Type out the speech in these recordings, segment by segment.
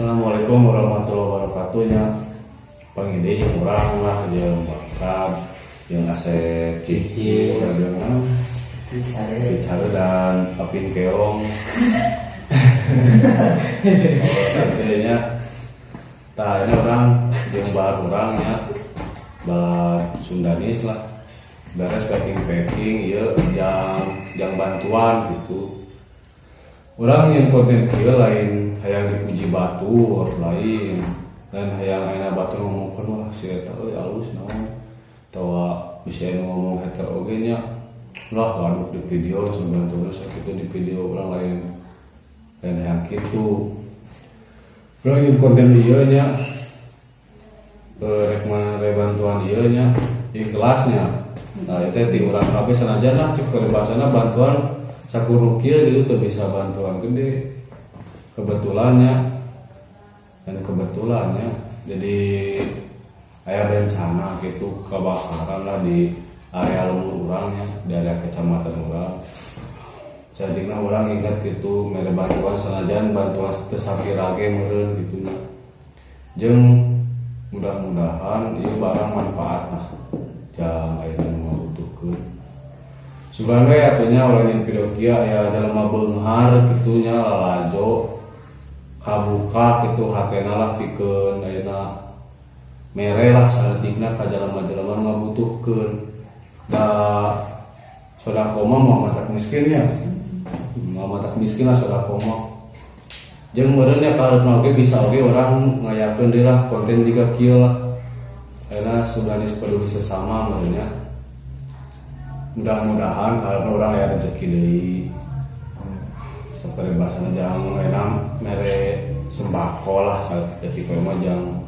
Assalamualaikum warahmatullahi wabarakatuh nya. Panggih deui jeung urang lah, jeung WhatsApp, jeung Asep Cici, jeung Bisa deh. Bicara dan Apin Keong. Oh, artinya tah ini urang jeung bahan urang nya, bahan Sundanis lah. Beres packing packing ieu yang bantuan gitu. Urang yang konten kieu lain hayang dipuji batur, lain dan hayang ayeuna batur ngomongkeun, "Wah, si eta euy alus naon," atawa bisa anu ngomong hater oge nya lah, "Waduh, di video coba terus sakitu di video." Urang lain lain hayang kitu. Urang yang konten ieu nya, rek mere bantuan ieu nya, ikhlasnya. Nah, itu di urang kabeh, sanajan lah cek peribahasana bantuan sakur nu kieu gitu tuh bisa bantuan gede. Kebetulannya dan kebetulannya jadi aya bencana gitu, kebakaran lah di area lembur urang nya, di area kecamatan urang. Jadinya urang ingat gitu mere bantuan, sanajan bantuan teu sapira ge meureun gitu nya. Jeung mudah-mudahan ieu barang manfaat lah jang ayeuna nu ngabutuhkeun. Sugan we atuh nya urang nyieun video kieu aya jalma beunghar kitu nya, lalajo kabuka kitu hatena lah pikeun ayeuna mere lah saeutikna ka jalma-jalma nu ngabutuhkeun. Da sodako mah moal matak miskin ya, moal matak miskin lah sodako mah. Jeung meureun nya kaharepna oge bisa oge urang ngayakeun deui lah konten jiga kieu lah. Karena Sundanis peduli sesama meureun nya. Mudah-mudahan karena urang aya rezeki deui, seperti bahasana jang ayeuna mere sembako lah saeutik we mah jang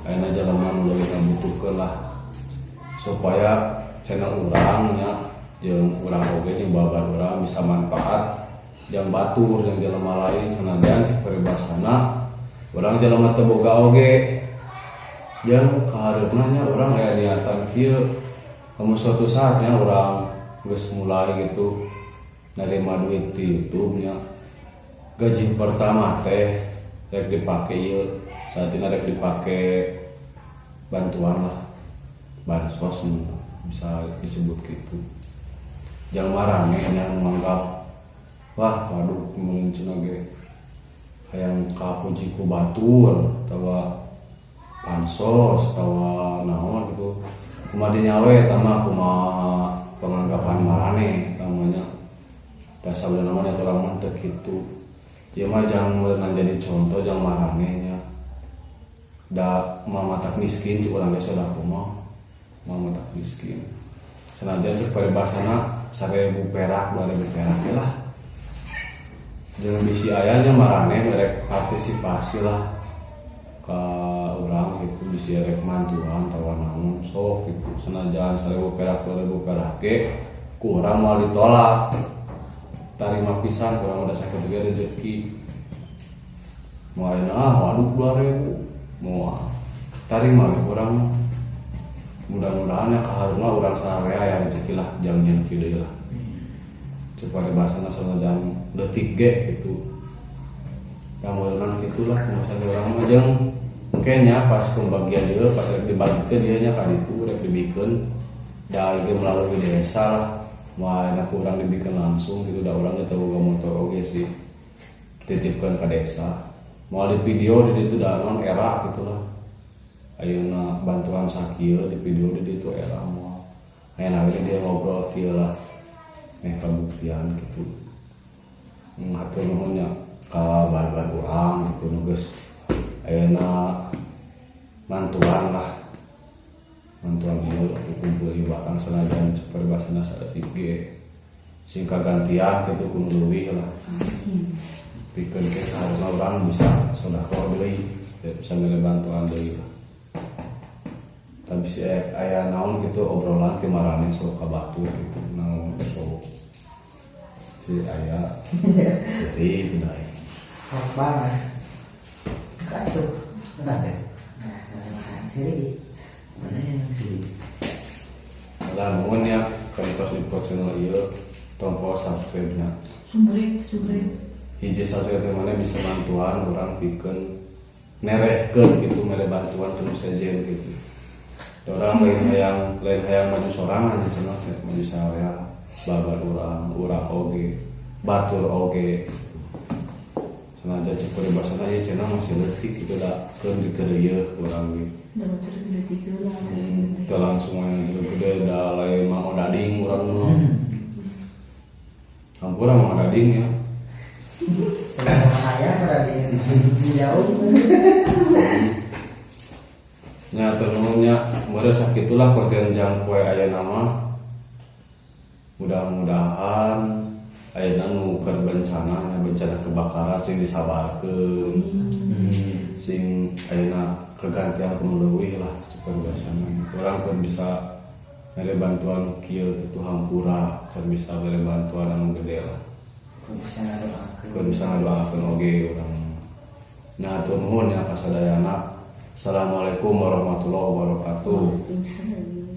ayeuna jelema nu leuwih ngabutuhkeun lah, supaya channel urang nya jeung urang oge jeung babar urang bisa manfaat jang batur, jeung jelema lain. Sanajan cek peribahasana urang jelema teu boga oge, jeung kahareupna nya urang aya niatan kieu, lamun suatu saatnya urang geus mulai gitu nerima duit di YouTube nya, gaji pertama teh rek dipake ieu, saat ini rek dipake bantuan lah, bansos bisa disebut gitu. Jangan marane yang menganggap, "Wah, waduh, mun cenah ge hayang kapuji ku batur atawa pansos atawa naon gitu." Kumaha dinya we eta mah, kumaha penganggapan marane namanya. Dasar namanya urang mah teu kitu. Ieu mah jangan meunang jadi contoh jang marane nya, da moal matak miskin cek urang ge. Sodako mah moal matak miskin, sanajan cek paribasana 1000 perak, 2000 perak ya lah. Jangan bisi ayahnya marane merek partisipasi lah ke urang gitu, bisi rek mantuan atawa naon sok gitu, senajan 1000 perak, 2000 perak ge ku urang moal ditolak, tarima pisan. Kurang udah sakit juga rezeki mau ayeuna, "Ah, waduh, 2000," moal tarima we urang mah. Mudah-mudahan ya kaharuna urang sararea aya rezeki lah jang nyieun kieu deui lah. Supaya bahasana sanajan detik ge gitu yang meureunnan gitulah pengusaha urang mah. Jeung kayaknya pas pembagian ieu, pas rek dibagikeun ieu nya ka ditu, rek dibikeun da ieu melalui desa lah, moal enak urang dibikeun langsung gitu, da urang teu boga motor oge sih. Titipkeun ka desa, moal di video di ditu, da naon era gitu lah. Ayeuna bantuan sakieu di video di ditu era moal. Ayeuna we dia ngobrol kieu lah meh kabuktian gitu. Hatur nuhun nya ka barbar urang gitu nu geus ayeuna bantuan lah, bantuan ieu kumpul ieu barang, sanajan paribasana saeutik ge sing kagantian gitu ku nu leuwih lah. Amin. Pikeun ke saharusna urang bisa sedekah deui, bisa mere bantuan deui lah. Tapi si aya naon gitu obrolan ti marane sok ka batur gitu, naon sok si aya seri deui. Apa? Kan tuh. Kenapa ya? Nah, makan seri. Mana yang sih? Lah, nuhun ya kantos di channel ieu, tong poho subscribe nya. Subrek, subrek. Hiji subscribe teh mana bisa bantuan urang pikeun. Nerehkeun gitu, mere bantuan ka nu sejen gitu. Urang lain hayang maju sorangan cenah teh, maju sarerea, babar urang, urang oge, batur oge. Senajan cek paribasana ieu cenah masih leutik gitu, da keun dikeureuyeun urang ge. Da batur gede tiga lah. Teu langsung aya jelema gede, da lain Mang Odading urang mah. Hampura, Mang Odading ya. Sedang bahaya pada di jauh. Nya, hatur nuhun nya, meureun sakitulah konten jang poe ayeuna mah. Mudah-mudahan ayeuna nu keur bencana nya, bencana kebakaran, sing disabarkeun. Sing ayeuna kegantian ku nu leuwih lah cek biasana. Urang keur bisa mere bantuan kieu itu hampura, can bisa mere bantuan anu gede lah. Bisa ngadoakeun. Keur bisa ngadoakeun oge urang. Nya, hatur nuhun ya kasadayana. Assalamualaikum warahmatullahi wabarakatuh. Waalaikumsalam.